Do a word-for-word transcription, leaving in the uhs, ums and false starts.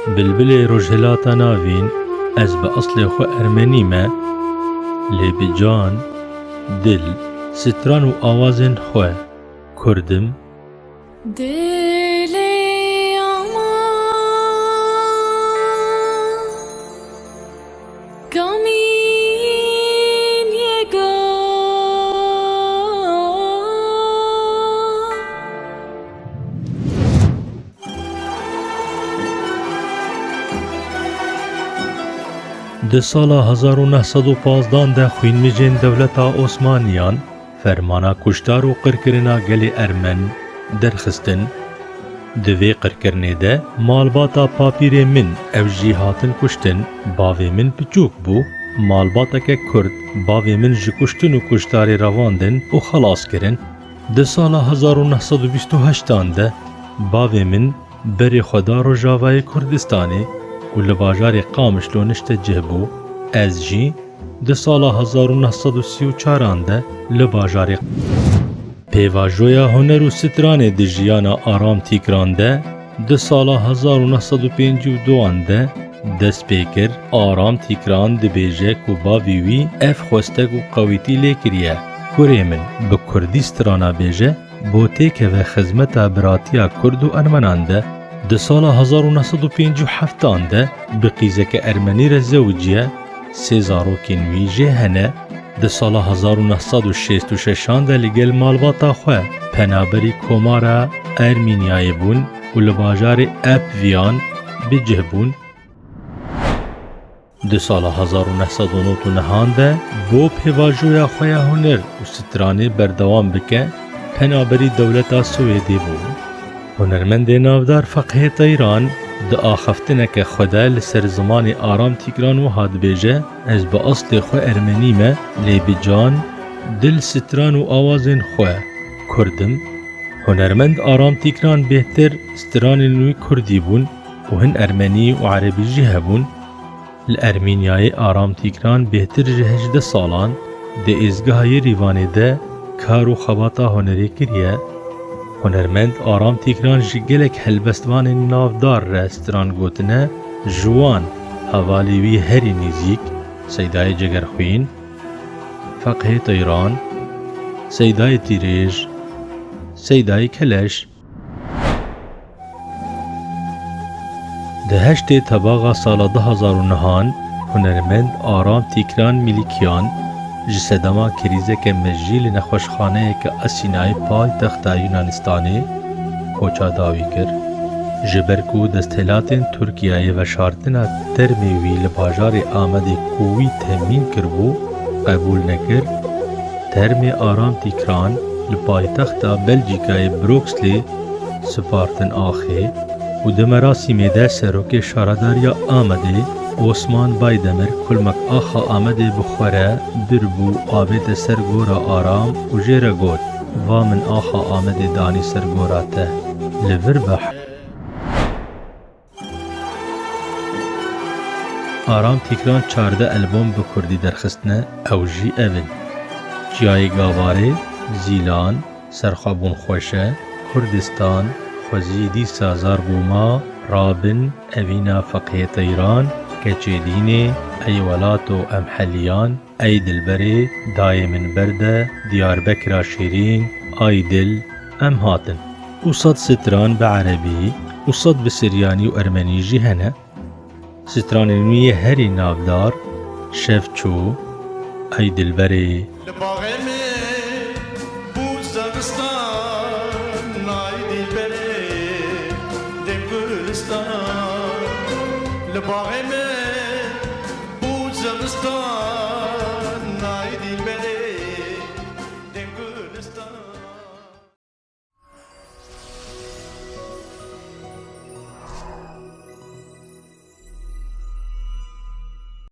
Bilbilê Rojhilata Navîn, ez bi eslê xwe ermenî me, lê bi can, dil, stran û awazên xwe kurd im. Dilê ama kamîn yego. Di sala hezar û neh sed û panzdan de xwînmijên dewleta Osmaniyan fermana kuştar û qirkirina gelê ermen derxistin. Di vê qirkirinê de malbata papîrê min ew jî hatin kuştin, bavê min piçûk bû, malbateke kurd bavê min ji kuştin û kuştarê revandin û xelas kirin. Di sala hezar û neh sed û bîst û heştan de bavê min berê xwe da Rojavayê Kurdistanê û li bajarê Qamişlo niştecih bû. Ez jî di sala hezar û neh sed û sî û çaran de li bajarê. Pêvajoya huner û stranê di jiyana Aram Tîkran de di sala hezar û neh sed û pêncî û duan de dest pê kir. Aram Tîkran dibêje ku bavê wî ev xwestek û qewîtî lê kiriye: Kurê min, bi kurdî strana bêje, bo têkeve xizmeta biratiya kurd û ermenan de. Di sala hezar û neh sed û pêncî û heftan de bi qîzeke ermenî re zewiciye, sê zarokên wî jê hene. Di sala hezar û neh sed û şêst û şeşan de li gel malbata xwe penaberî Komara Ermîniyayê bûn û li bajarê Epviyan bi cih bûn. Di sala hezar û neh sed û nod û nehan de bo pêvajoya xwe ya huner û stranê berdewam bike, penaberî dewleta Swêdê bû. Hunermendê navdar Feqihê Teyran di axaftineke xwe de li ser zimanê Aram Tîkran wiha dibêje: Ez bi eslê xwe ermenî me, lê bi can, dil, stran û awazên xwe kurd im. Hunermend Aram Tîkran bêhtir stranên wî kurdî bûn û hin ermenî û erebî jî hebûn. Li Ermîniyayê Aram Tîkran bêhtir ji hejdeh salan di êzgeha Yerîvanê de kar û xebata hunerê kiriye. Hunermend Aram Tîkran ji gelek helbestvanên navdar re stran gotine, ji wan hevalê wî herî nêzîk Seydayê Cegerxwîn, Feqihê Teyran, Seydayê Tîrêj, Seydayê Keleş. Di heştê Tebaxa sala du hazar û nehan hunermend Aram Tîkran Mîlîkiyan ji sedema krîzeke mejî li nexweşxaneyeke Esînayê paytexta Yunanistanê koça dawî kir. Ji ber ku desthilatên Tirkiyeyê veşartina termê wî li bajarê Amedê ku wî temîn kiribû, qebûl nekir, termê Aram Tîkran li paytexta Belcîkayê Brukslê spartin axê û di merasîmê de serokê şaredariya Amedê Osman Baydemir kulmek axa Amedê bi xwe re bir bû, avête ser gora Aram û jê re got: Va min axa Amedê danî ser gora te. Li vir be. Aram Tîkran çardeh elbom bi kurdî derxistine, ew jî ev in: Çiyayê Gavarê, Zîlan, Serxwebûn Xweş e, Kurdistan, Xwezî Dîsa Zar Bûma, Rabin, Evîna Feqihê Teyran, Keçê Dînê, Ey Welato Em Heliyan, Ey Dilberê, Dayê Min Berde, Diyarbekira Şîrîn, Ay Dil, Em Hatin. Û sed stran bi erebî û sed bi siryanî û ermenî jî hene. Stranên wî yê herî navdar Şev Çû, Ey Dilberê. Li baxê min bû zivistan, ay dilberê, dê Kurdistan. Li baxê min bû zivistan.